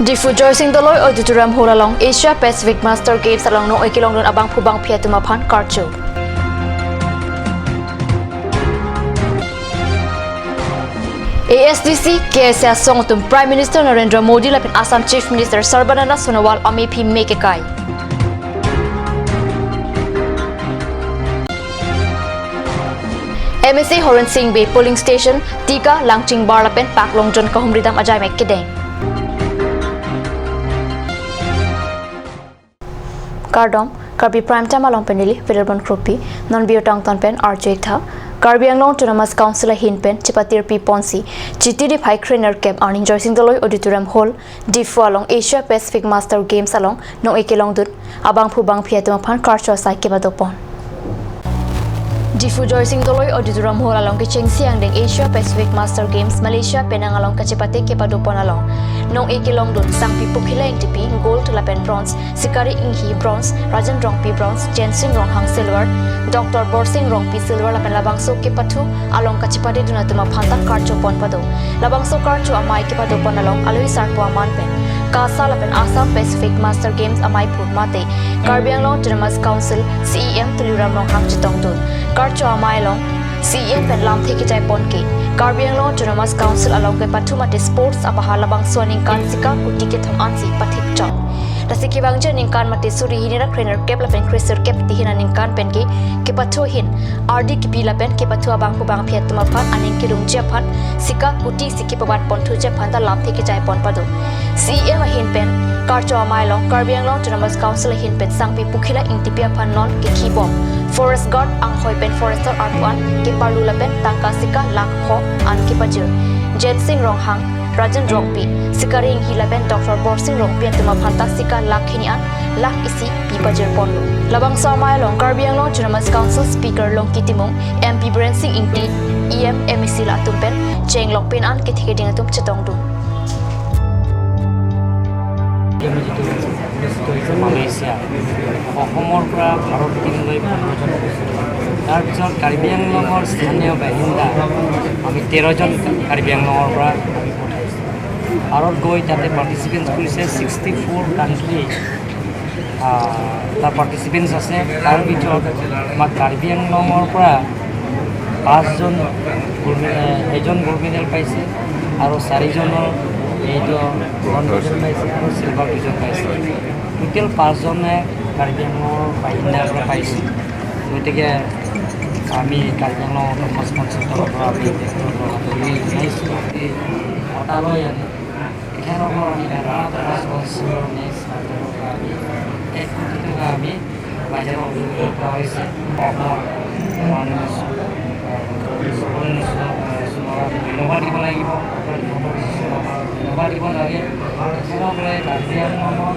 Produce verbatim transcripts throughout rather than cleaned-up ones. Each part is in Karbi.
Diphu Joysing Doloi Auditorium Hall along Asia Pacific Master Games along nong-e kelongdun abangphu bangphi atum aphan karcho. A S D C, K S A asong atum Prime Minister Narendra Modi lapen Assam Chief Minister Sarbananda Sonowal amephi me kekai. M A C Horen Sing Bey polling station, tika, langching bar lapen pak longjon kahumri dam ajaimek kedeng. Kardom, Karbi Prime Time along pen neli Veerbon Kropi, non birta angtan pen arju-ik tha. Karbi Anglong Autonomous Council ahin pen chepatirpi ponsi, Chiti niphai krenerkep arni Joysing Doloi Auditorium Hall, Diphu along Asia Pacific Master Games along nong-e kelongdun abangphu bangphi atum aphan karcho asai kepadopon. Diphu Joysing Doloi Auditorium Hall along kechengsi angdeng Asia Pacific Master Games Malaysia Penang along kachepate kepadopon along nong-e kelongdun Sangpi Pukhila Ingtipi, gold lapen bronze, Sikari Inghi, bronze, Rajan Rongpi, bronze, Jensing Ronghang, silver, Doctor Borsing Rongpi, silver lapen labangso kepathu along kachepate dun atum aphan ta karcho pon pado. Labangso karcho amei kepadopon along alui sarpo aman pen KASA lapen Assam Pacific Master Games ameiphu mate Karbi Anglong Autonomous Council C E M Tuliram Ronghang chetongdun. Karcho amei along C E M pen lamthe kejai pon ke Karbi Anglong Autonomous Council along kepathu mate sports abahar labangso aningkan sika kuti kethom ansi pathik chot. Lasi kevangji aningkan mate suri hini ra krenerkep lapen kresirkep tihin aningkan pen ke kepathu ahin ardi kipi lapen kepathu abangphu bangphi atum aphan aning kedungji aphan sika kuti si kepabat ponthuji aphan ta lamthe kejai pon pado. C E M ahin pen karcho amei along Karbi Anglong Autonomous Council ahin pen Sangpi Pukhila Ingtipi aphan non kekhibom, forest guard anghoi pen forester arpu an keparlu lapen tangka sika lakh pho an kepajir. Jensing Ronghang, Rajan Rongpi, Sikari Inghi lapen Doctor Borsing Rongpi atum aphan ta sika lakh hini an lakh isi pi pajir ponlo. Labangso amei along Karbi Anglong Autonomous Council Speaker Longki Timung, M P Biren Sing Ingti, E M, M A C la atum pen chenglok pin an kethe keding atum chetongdun. Malaysia, অসমৰ পৰা ভাৰত টিমলৈ পোন্ধৰজন গৈছে। তাৰপিছত কাৰ্বি আংলঙৰ স্থানীয় বাসিন্দা আমি তেৰজন কাৰ্বি আংলঙৰ পৰা আমি পঠাইছোঁ। ভাৰত গৈ তাতে পাৰ্টিচিপেণ্ট কৰিছে ছিক্সটি ফ'ৰ কাণ্ট্ৰি। আহ, তাৰ পাৰ্টিচিপেণ্টছ আছে। তাৰ ভিতৰত আমাৰ কাৰ্বি আংলঙৰ পৰা পাঁচজন গ'ল্ড মে-, এজন গ'ল্ড মেডেল পাইছে আৰু চাৰিজনৰ এইটো ব্ৰঞ্জ মেডেল পাইছে আৰু চিলভাৰ দুজন পাইছে। টোটেল পাঁচজনে কাৰ্বি আংলঙৰ বাসিন্দাৰ পৰা পাইছে। গতিকে আমি কাৰ্বি আংলং অট'নমাছ কাউন্সিলৰ তৰফৰ পৰা আমি তেখেতক আদৰণি জনাইছোঁ। এই বঁটালৈ আনি তেখেতসকলৰ আমি কাৰ্বি আংলং অট'নমাছ কাউন্সিলৰ নেক্সট বাজেটৰ পৰা আমি এক কোটি টকা আমি বাজেটৰ অনুমোদন কৰা হৈছে। অসমৰ মাননীয় ধন্যবাদ দিব লাগিব, ধন্যবাদ দিব লাগে। তেখেতসকলে কাৰ্বি আংলঙৰ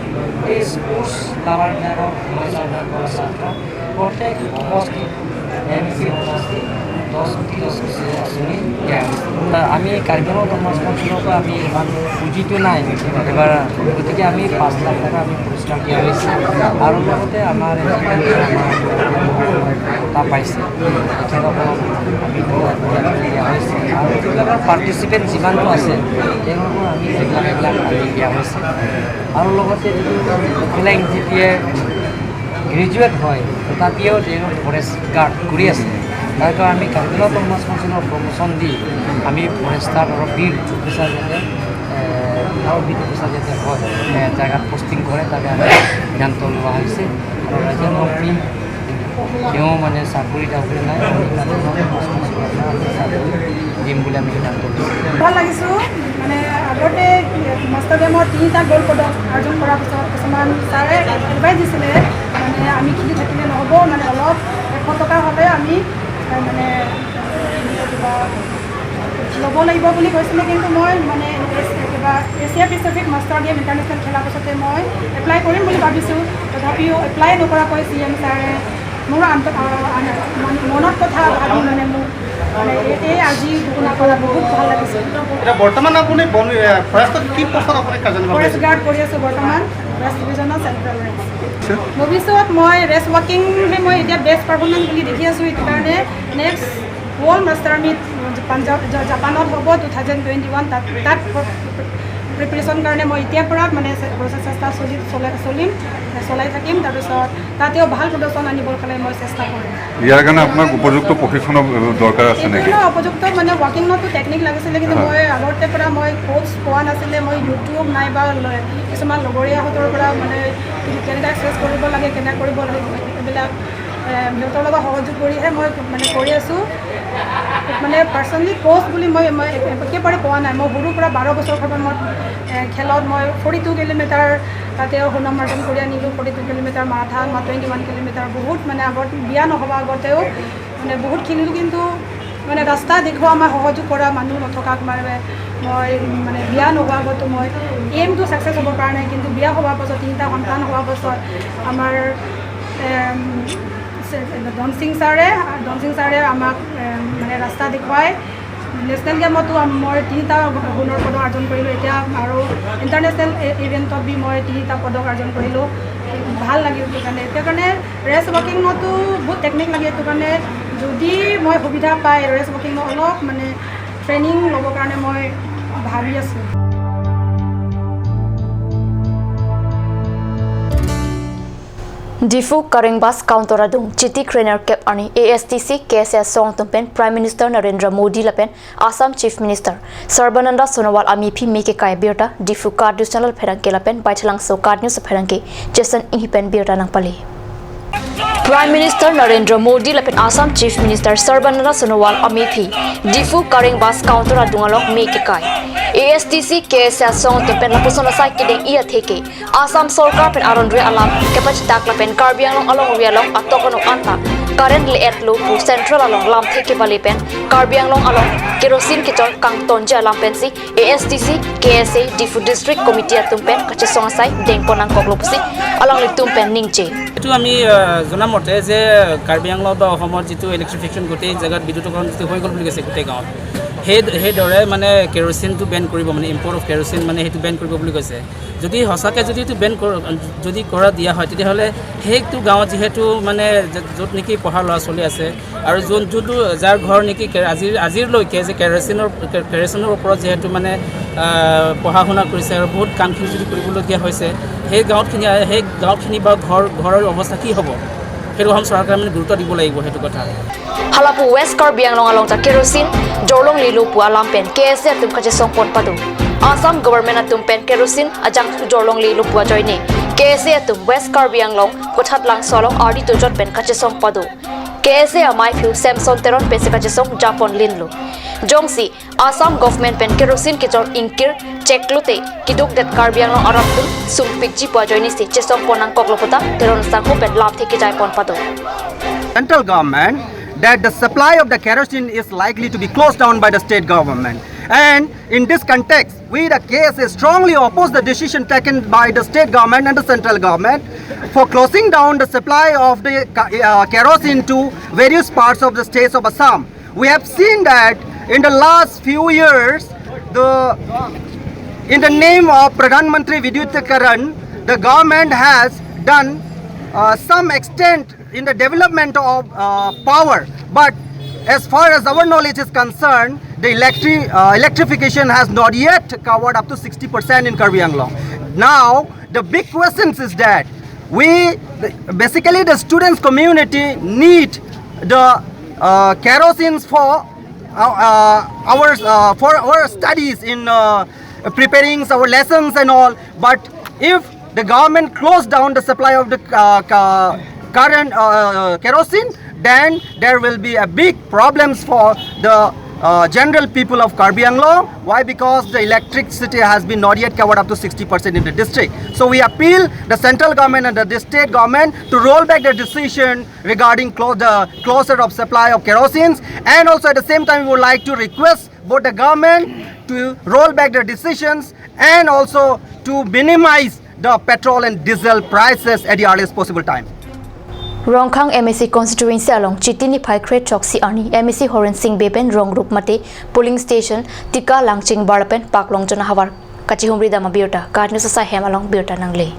এই স্পৰ্টছ লাভাৰবিলাকৰ সমস্যা উদ্ধাৰ কৰাৰ স্বাৰ্থত প্ৰত্যেক সমষ্টিত, এম চি সমষ্টিত দহ কোটি দহ কোটি আঁচনি দিয়া হৈছে। আমি কাৰ্বি আংলং অট'নমাছ কাউন্সিলৰ পৰা আমি ইমান পুঁজিটো নাই এইবাৰ, গতিকে আমি পাঁচ লাখ টকা আমি পুৰস্কাৰ দিয়া হৈছে আৰু লগতে আমাৰ এই আমাৰ বঁটা পাইছে, তেখেতসকলক আমি দিয়া হৈছে আৰু যিবিলাকৰ পাৰ্টিচিপেণ্ট যিমানটো আছে তেওঁলোকক আমি এক লাখ এক লাখ আমি দিয়া হৈছে আৰু লগতে যিটো অফলাইন যিটোৱে গ্ৰেজুৱেট হয়, তথাপিও তেওঁ ফৰেষ্ট গাৰ্ড কৰি আছে। তাৰ কাৰণে আমি কাৰ্বি আংলং অট'নমাছ কাউন্সিলৰ প্ৰমোশ্যন দি আমি ফৰেষ্টাৰ আৰু বিট অফিচাৰ যাতে, এ, আৰু বিট অফিচাৰ যাতে হয়, এ, জেগাত পষ্টিং কৰে, তাকে আমি সিদ্ধান্ত লোৱা হৈছে। আৰু ৰাজেন মন্ত্ৰী তেওঁ মানে চাকৰি তাকৰি নাই, আমি কাৰ্বি আংলং অট'নমাছ কাউন্সিলৰ পৰা আমি চাকৰি দিম বুলি আমি সিদ্ধান্ত লৈছোঁ। ভাল লাগিছোঁ। মানে আগতে মাষ্টাৰ গেমত তিনিটা গ'ল্ড পদক অৰ্জন কৰাৰ পিছত কিছুমান ছাৰে এডভাইচ দিছিলে, মানে আমি খেলি থাকিলে নহ'ব, মানে অলপ এশ টকা হ'লে আমি, এ, মানে কিবা ল'ব লাগিব বুলি কৈছিলে, কিন্তু মই মানে এছ-, কিবা Asia Pacific master game international খেলাৰ পাছতে মই এপ্লাই কৰিম বুলি ভাবিছোঁ। তথাপিও এপ্লাই নকৰাকৈ চি এম ছাৰে মোৰ আন্ত-, আ, আ, মন-, মনত কথা ভাবি মানে মোক মানে এই, এই আজি ঘোষণা কৰা বহুত ভাল লাগিছে। এতিয়া বৰ্তমান আপুনি বন-, এ, ফৰেষ্টত কি পোষ্টত আপুনি কাৰ্য নিৰ্বাহ কৰি ফৰেষ্ট আছে? গাৰ্ড কৰি আছোঁ বৰ্তমান ৱেষ্ট ডিভিজনৰ চেণ্ট্ৰেল ৰেঞ্জ। আচ্ছা। ভৱিষ্যত মই ৰেঞ্জ ৱাকিংহে মই এতিয়া বেষ্ট পাৰফৰ্মেঞ্চ বুলি দেখি আছোঁ, এইটো কাৰণে next world master meet Punjab, জা-, জাপানত হ'ব টু থাউজেণ্ড টুৱেণ্টি ওৱান, তাত, তাত প্ৰিপেৰেশ্যন কাৰণে মই এতিয়াৰ পৰা মানে চে- প্ৰচেষ্টা চলি চলাই চলিম, চলাই থাকিম। তাৰপিছত তাতেও ভাল প্ৰদৰ্শন আনিবৰ কাৰণে মই চেষ্টা কৰিম। ইয়াৰ কাৰণে আপোনাক উপযুক্ত প্ৰশিক্ষণৰ দৰকাৰ আছে নেকি? এইটো উপযুক্ত মানে ৱাকিঙতো টেকনিক লাগিছিলে, কিন্তু হয়। মই আগতে পৰা মই কোচ পোৱা নাছিলে। মই YouTube নাইবা ল- কিছুমান লগৰীয়াহঁতৰ পৰা মানে কেনেকৈ এক্সাৰচাইজ কৰিব লাগে, কেনেকৈ কৰিব লাগে, এইবিলাক এ, সিহঁতৰ লগত সহযোগ কৰিহে মই মানে কৰি আছোঁ। মানে পাৰ্চনেলি কোচ বুলি মই মই একে- একেবাৰে পোৱা নাই। মই সৰুৰ পৰা বাৰ বছৰ সময়ত মই এ, খেলত মই ফৰ্টি টু কিলোমিটাৰ তাতে সুনাম অৰ্জন কৰি আনিলোঁ। ফৰ্টি টু কিলোমিটাৰ মাৰাথান বা টুৱেণ্টি ওৱান কিলোমিটাৰ বহুত মানে আগত বিয়া নহ'ব আগতেও মানে বহুত খেলিলোঁ, কিন্তু মানে ৰাস্তা দেখুৱা আমাৰ সহযোগ কৰা মানুহ নথকাত মানে মই মানে বিয়া নোহোৱা আগতো মই এইমটো ছাকচেছ হ'ব পৰা নাই। কিন্তু বিয়া হোৱাৰ পাছত তিনিটা সন্তান হোৱাৰ পাছত আমাৰ এম, চে- ধনসিং ছাৰে ধনসিং ছাৰে আমাক এম, মানে ৰাস্তা দেখুৱাই নেশ্যনেল গেমতো আম- মই তিনিটা সোণৰ পদক অৰ্জন কৰিলোঁ। এতিয়া আৰু ইণ্টাৰনেশ্যনেল এ- ইভেণ্টত বি মই তিনিটা পদক অৰ্জন কৰিলোঁ। ভাল লাগিল এইটো কাৰণে। এইটো কাৰণে ৰেচ ৱাকিঙতো বহুত টেকনিক লাগে। এইটো কাৰণে যদি মই সুবিধা পাই ৰেচ ৱাকিঙত অলপ মানে ট্ৰেইনিং ল'বৰ কাৰণে মই ভাবি আছোঁ। Diphu Kareng bus counter adung Chiti krenerkep arni A S D C K S A asong atum pen Prime Minister Narendra Modi lapen Assam Chief Minister Sarbananda Sonowal amephi me kekai abirta Diphu Card News Channel pherangke lapen Baithalangso Card News pherangke Jason Inghi pen birta nangpale. Prime Minister Narendra Modi lapen Assam Chief Minister Sarbananda Sonowal amephi Diphu Kareng bus counter adung along me kekai. A S D C K S A asong atum pen lapuson asai kedeng-i atheke Assam sorkar pen aron re alam kepachitak lapen Karbi Anglong along re along atok anuk anta current le-etlo pu central along lamthe kebale pen Karbi Anglong along kerosene kechor kangtonji alam pensi A S D C K S A Diphu District Committee atum pen kachesong asai dengpon nangkoklo pusi alanglitum pen ningje. এইটো আমি আহ, জনা মতে যে কাৰ্বি আংলং বা অসমৰ যিটো ইলেক্ট্ৰিফিকেশ্যন গোটেই জেগাত বিদ্যুতীকৰণ যিটো হৈ গ'ল বুলি কৈছে গোটেই গাঁৱত, সেই সেইদৰে মানে কেৰচিনটো বেন কৰিব, মানে ইম্পৰ্ট অফ কেৰচিন মানে সেইটো বেন কৰিব বুলি কৈছে। যদি সঁচাকৈ যদি এইটো বেন কৰ- যদি কৰা দিয়া হয়, তেতিয়াহ'লে সেইটো গাঁৱত যিহেতু মানে য- য'ত নেকি পঢ়া ল'ৰা ছোৱালী আছে আৰু যোন যোনটো যাৰ ঘৰ নেকি কে- আজিৰ আজিলৈকে যে কেৰচিনৰ কে- কেৰচিনৰ ওপৰত যিহেতু মানে আহ, পঢ়া শুনা কৰিছে আৰু বহুত কামখিনি যদি কৰিবলগীয়া হৈছে, সেই গাঁৱতখিনি সেই গাঁৱতখিনি বা ঘৰ ঘৰৰ অৱস্থা কি হ'ব, সেইটো অসম চৰকাৰে মানে গুৰুত্ব দিব লাগিব সেইটো কথা। Halapu West Karbi Anglong along ta kerosene jorlonglelo pu alam pen K S A atum kachesongpon pado. Assam government atum pen kerosene ajangthu jorlonglelo pu ajoine K S A atum West Karbi Anglong Kothatlangso along ardi dojot pen kachesong pado. K S A amaiphu Samson Teron pensi kachesong japon linlo. Jongsi Assam government pen kerosene kechor ingkir cheklote kidukdet Karbi Anglong arat atum sungpikji pu ajoine si chesongpon nangkoklo puta Teron sangho pen lamthe kejaipon pado. Central government that the supply of the kerosene is likely to be closed down by the state government. And in this context, we the K S A strongly oppose the decision taken by the state government and the central government for closing down the supply of the ca- uh, kerosene to various parts of the states of Assam. We have seen that in the last few years, the in the name of Pradhan Mantri Vidyuteekarana, the government has done uh, some extent in the development of uh, power, but as far as our knowledge is concerned, the electri- uh, electrification has not yet covered up to sixty percent in Karbi Anglong. Now, the big question is that we, basically, the students community need the uh, kerosenes for uh, uh, our uh, for our studies in uh, preparing our lessons and all. But if the government close down the supply of the uh, ca- current uh, kerosene, then there will be a big problems for the uh, general people of Karbi Anglong. Why? Because the electricity has been not yet covered up to sixty percent in the district. So we appeal the central government and the state government to roll back the decision regarding clo- the closure of supply of kerosenes, and also at the same time we would like to request both the government to roll back the decisions and also to minimize the petrol and diesel prices at the earliest possible time. Rongkhang M A C constituency along Chiti niphai kre throksi arni M A C Horen Sing Bey pen rong rup mate polling station tika langching bar pen paklong jona havar kachihumri dam abirta Card News asai hem along birta nangle.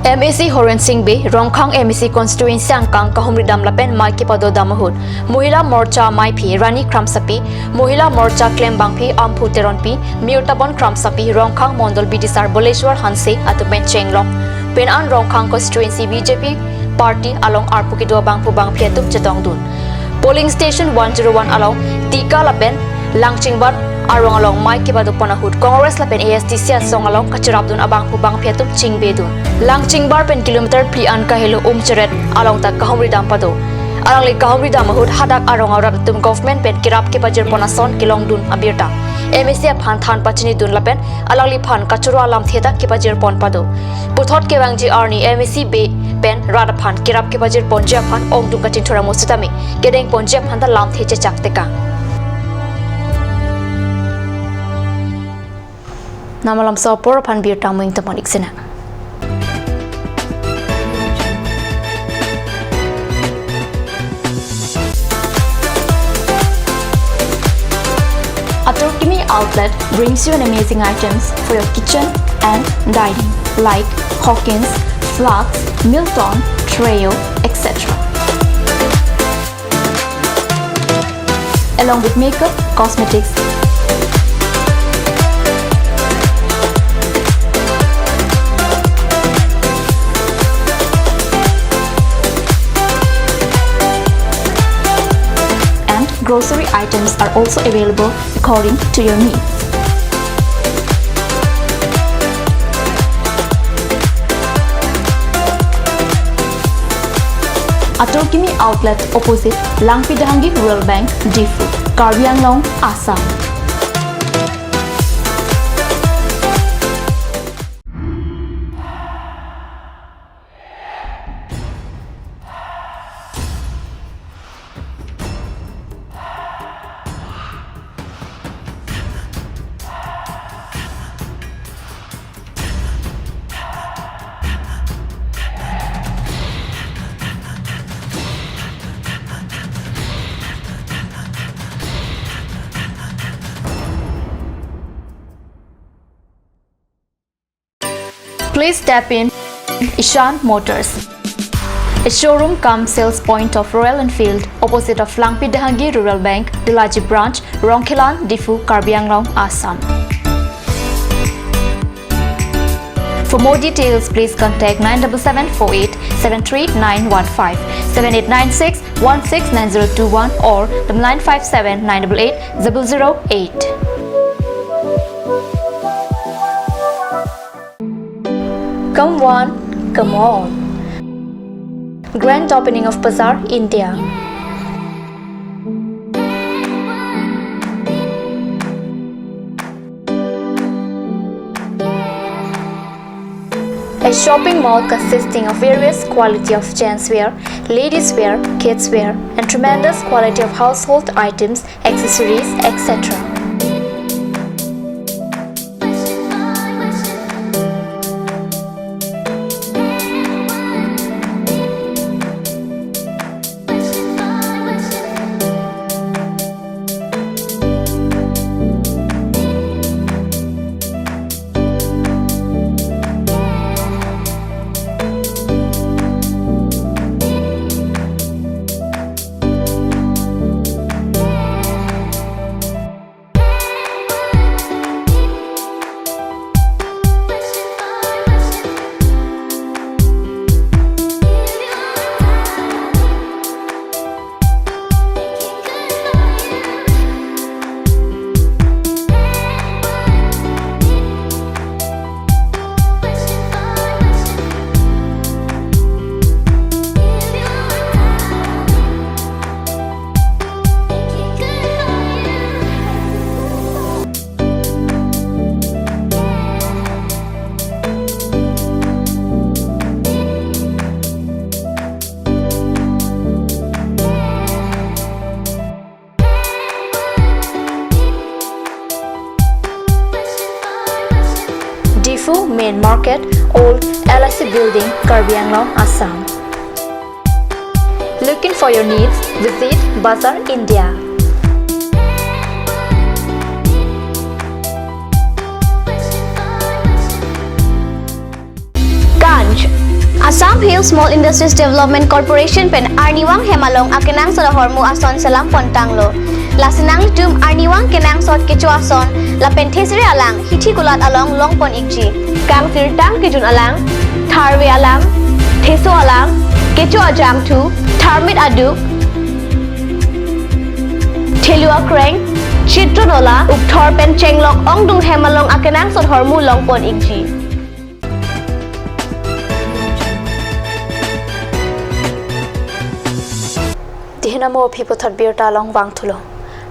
M A C Horen Sing Bey, Rongkhang M A C constituency angkang kahumri dam lapen mei kepado dam ahut Mohila Morcha meiphi Rani Kramsapi, Mohila Morcha klembangphi Amphu Teronpi, Mirtabon Kramsapi, Rongkhang Mondol Bidisar Boleshwar Hanse atum pen chenglok. Pen an Rongkhang constituency B J P party along arpu kedo abangphu bangphi atum chetongdun. Polling station one zero one along Tika lapen Langchingbar arong along mei kepado pon ahut Congress lapen A S D C asong along kacherapdun abangphu bangphi atum chingbedun. Langchingbar pen kilometer phli an kahelo Umcheret along ta kahumri dam pado. Alangli kahumri dam ahut hadak arong arat atum government pen kerap kepajir pon ason kelongdun abirta. M A C aphan than pachinidun lapen alangliphan kachoro alamthe ta kepajir pon pado. Puthot kevangji arni M A C Bey pen rat aphan kerap kepajir ponji aphan ongdung kachingthur amo sitame kedeng ponji aphan ta lamthe chechak tekang. Namalam sopor aphan birta muing temon iksena. Atur Kimi Outlet brings you an amazing items for your kitchen and dining, like Hawkins, Flax, Milton, Treo, et cetera. Along with makeup, cosmetics, and grocery items are also available according to your needs. Atur Kimi Outlet opposite Langpi Dehangi Rural Bank, Diphu, Karbi Anglong, Assam. Please step in Ishan Motors, a showroom cum sales point of Royal Enfield, opposite of Langpi Dehangi Rural Bank, Delaji Branch, Rongkhelan, Diphu, Karbi Anglong, Assam. For more details, please contact nine double seven four eight seven three nine one five, seven eight nine six one six nine zero two one or double nine five seven nine double eight double zero eight. Come one, come all. Grand opening of Bazaar India. A shopping mall consisting of various quality of gents wear, ladies wear, kids wear, and tremendous quality of household items, accessories, et cetera. Diphu Main Market, Old L I C Building, Karbi Anglong, Assam. Looking for your needs? Visit Bazaar India. Ganj, Assam Hill Small Industries Development Corporation pen arnivang hem along akenangsot ahormu ason selam pontanglo. Lasi nanglitum arnivang kenangsot kecho ason lapen thesere alang hithi kulat along longpon ikji. Kangsirtang kejun alang, tharve alang, theso alang, kecho ajangthu, tharmit aduk, thelu akreng, chitron ola, ukthor pen chenglok ongdung hem along akenangsot ahormu longpon ikji. Tihena mo aphi puthot birta along vangthulo.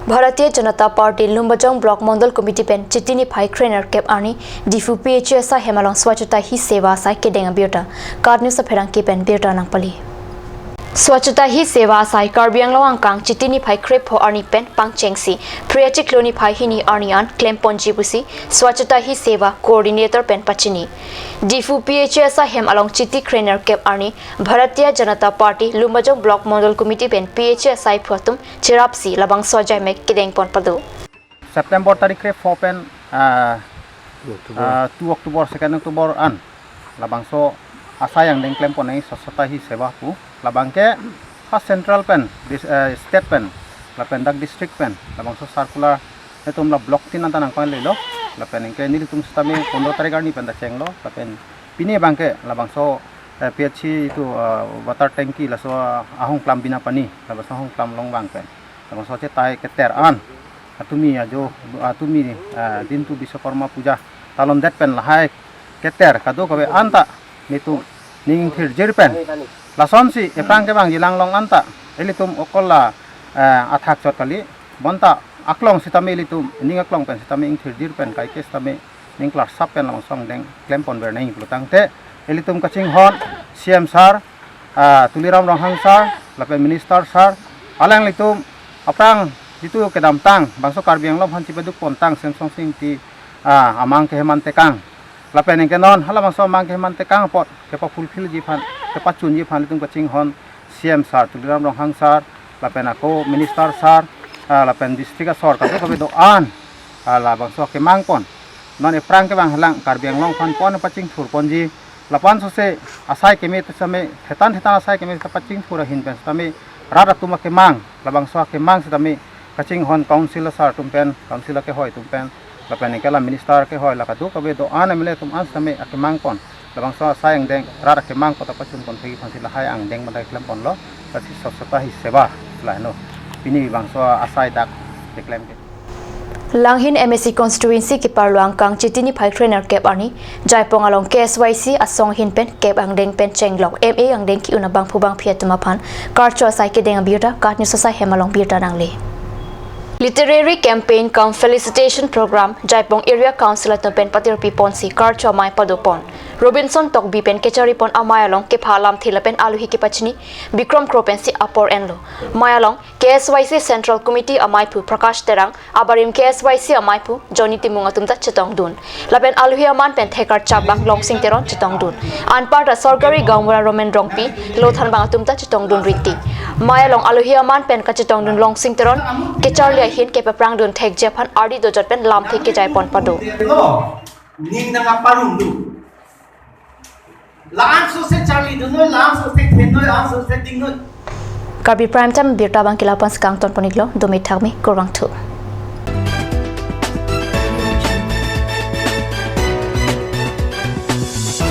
Bharatiya Janata Party Lumbajong Block Mondol Committee pen Chiti niphai krenerkep arni Diphu P H E asai hem along Swachhata Hi Seva asai kedeng abirta KAT News apherangke pen birta nangpali. Swachhata Hi Seva asai Karbi Anglong angkang Chiti niphai krepho arni pen pangchengsi Phre achiklo niphai hini arni an klemponji pusi Swachhata Hi Seva Coordinator pen pachini. Diphu P H E asai hem along Chiti krenerkep arni Bharatiya Janata Party Lumbajong Block Mondol Committee pen P H E asai phu atum cherapsi labangso ajaimek kedengpon pado. September tarik krepho pen, ah, October. Ah, two October, second October an labangso asai angdeng klempon nangji Swachhata Hi Seva pu. Labangke ha central pen, dis-, eh, state pen, lapen dak district pen labangso circular netum la block tin anta nangpanglelo. Lapen anke nelitum sitame pondro tarik arni pen ta chenglo. Lapen pini abangke labangso, eh, P H E itu, eh, water tanki laso, ah, ahong klam bina pani, labangso ahong klam along abang pen labangso chetai keter an atumi ajo, atumi, ah, Dintu Biswakarma Puja talondet pen lahai keter kadokave anta netum ning thirjir pen, lasonsi ephrang kevangji langlong anta ilitum okola, eh, athak chot kali, bonta aklong sitame ilitum ning aklong pen sitame ingthirjir pen kaike sitame ning klarsap pen labangso angdeng klempon ber nangji pulo tangte ilitum kachinghon C M sir, ah, Tuliram Ronghang sir, lapen minister sir, alanglitum aphrang jitu kedamtang bangso Karbi Anglong aphan chipaduk pontang Semsonsing Ingti, ah, amang keheman tekang. Lapen anke non halabangso amang keheman tekang apot kepafulfillji aphan, kepachunji aphan ilitum kachinghon C M sir Tuliram Ronghang sir, lapen ako minister sir, ah, lapen district asor kadokave do-an, ah, labangso kemangpon. Non ephrang kevang helang Karbi Anglong aphan pon pachingthurponji. Lapen sose asai keme sitame, thetan thetan asai keme sita pachingthur ahin pen sitame rat atum akemang, labangso akemang sitame kachinghon council asar atum pen, council akehoi atum pen, lapen anke la minister akehoi, la kadokave do-an M L A atum an sitame akemangpon labangso asai angdeng rat akemang kota pachunpon thekji aphansi lahai angdeng bandai klemponlo. Lasi Swachhata Hi Seva laheno pini bangso asai dak keklem ke. Langhin M A C constituency keparlo angkang Chiti niphai krenerkep arni Jaipong along K S Y C asong ahin pen kep angdeng pen chenglok M A angdeng ki-un abangphu bangphi atum aphan karcho asai kedeng abirta KAT News asai hem along birta nangle. Literary Campaign cum Felicitation Program Jaipong Area Council atum pen patirpi ponsi karcho amei padopon. Robinson Tokbi pen kecharipon amei along kepha alamthe lapen alohi kepachini Bikram Kro pensi apor enlo. Amei along K S Y C Central Committee ameiphu Prakash Terang, abarim K S Y C ameiphu Johnny Timung atum ta chetongdun. Lapen alohi aman pen thekar chabang Longsing Teron chetongdun. Anparta Sorkari Gaonbura Romen Rongpi, Lothanbang atum ta chetongdun riti. Amei along alohi aman pen kachetongdun Longsing Teron kecharli ahin kepaprangdun thekji aphan ardi dojot pen lamthe kejaipon pado. Ning nang aparum do. La-an sose charlidun noi, la-an sose then noi, la-an sose ding noi. Karbi Prime Time birta abangke la-an pen si kangtonpon iklo, dome thakme, kurvangthu.